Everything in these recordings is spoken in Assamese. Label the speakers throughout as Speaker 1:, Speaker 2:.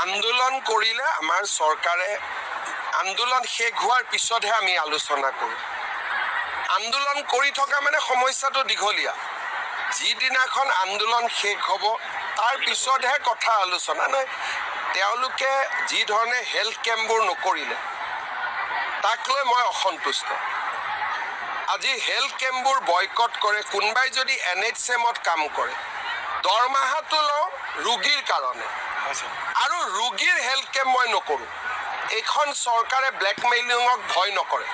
Speaker 1: আন্দোলন কৰিলে আমাৰ চৰকাৰে আন্দোলন শেষ হোৱাৰ পিছতহে আমি আলোচনা কৰোঁ। আন্দোলন কৰি থকা মানে সমস্যাটো দীঘলীয়া। যিদিনাখন আন্দোলন শেষ হ'ব, তাৰ পিছতহে কথা আলোচনা। নহয়, তেওঁলোকে যি ধৰণে হেল্থ কেম্পবোৰ নকৰিলে, তাক লৈ মই অসন্তুষ্ট। আজি হেল্থ কেম্পবোৰ বয়কট কৰে। কোনোবাই যদি এনএইচএমত কাম কৰে, দৰমহাটো লওঁ ৰোগীৰ কাৰণে আৰু ৰোগীৰ হেল্থ কেম্প মই নকৰোঁ। এইখন চৰকাৰে ব্লেকমেইলিঙক ভয় নকৰে।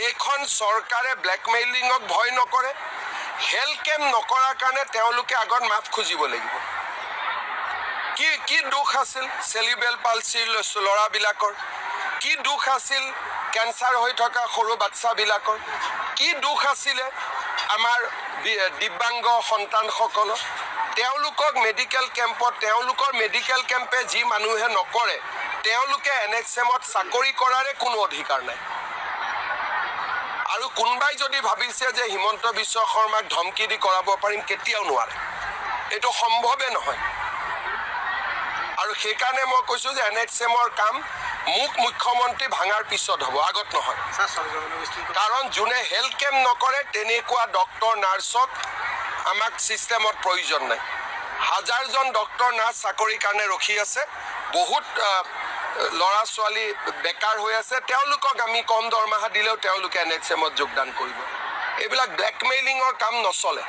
Speaker 1: এইখন চৰকাৰে ব্লেকমেইলিঙক ভয় নকৰে। হেল্থ কেম্প নকৰাৰ কাৰণে তেওঁলোকে আগত মাফ খুজিব লাগিব। কি কি দোষ আছিল চেৰিব্ৰেল পালচিৰ ল'ৰাবিলাকৰ? কি দোষ আছিল কেঞ্চাৰ হৈ থকা সৰু বাচ্ছাবিলাকৰ? কি দোষ আছিলে আমাৰ দিব্যাংগ সন্তানসকলৰ? তেওঁলোকক মেডিকেল কেম্পত, তেওঁলোকৰ মেডিকেল কেম্পে যি মানুহে নকৰে, তেওঁলোকে এনএইচএমত চাকৰি কৰাৰে কোনো অধিকাৰ নাই। আৰু কোনোবাই যদি ভাবিছে যে হিমন্ত বিশ্ব শৰ্মাক ধমকি দি কৰাব পাৰিম, কেতিয়াও নোৱাৰে। এইটো সম্ভৱে নহয়। আৰু সেইকাৰণে মই কৈছোঁ যে এনএইচএমৰ কাম মোক মুখ্যমন্ত্ৰী ভাঙাৰ পিছত হ'ব, আগত নহয়। কাৰণ যোনে হেল্থ কেম্প নকৰে, তেনেকুৱা ডক্তৰ নাৰ্ছক আমাক ছিষ্টেমত প্ৰয়োজন নাই। হাজাৰজন ডক্তৰ নাৰ্ছ চাকৰিৰ কাৰণে ৰখি আছে। বহুত ল'ৰা ছোৱালী বেকাৰ হৈ আছে। তেওঁলোকক আমি কম দৰমহা দিলেও তেওঁলোকে এনএইচএমত যোগদান কৰিব। এইবিলাক ব্লেকমেইলিঙৰ কাম নচলে।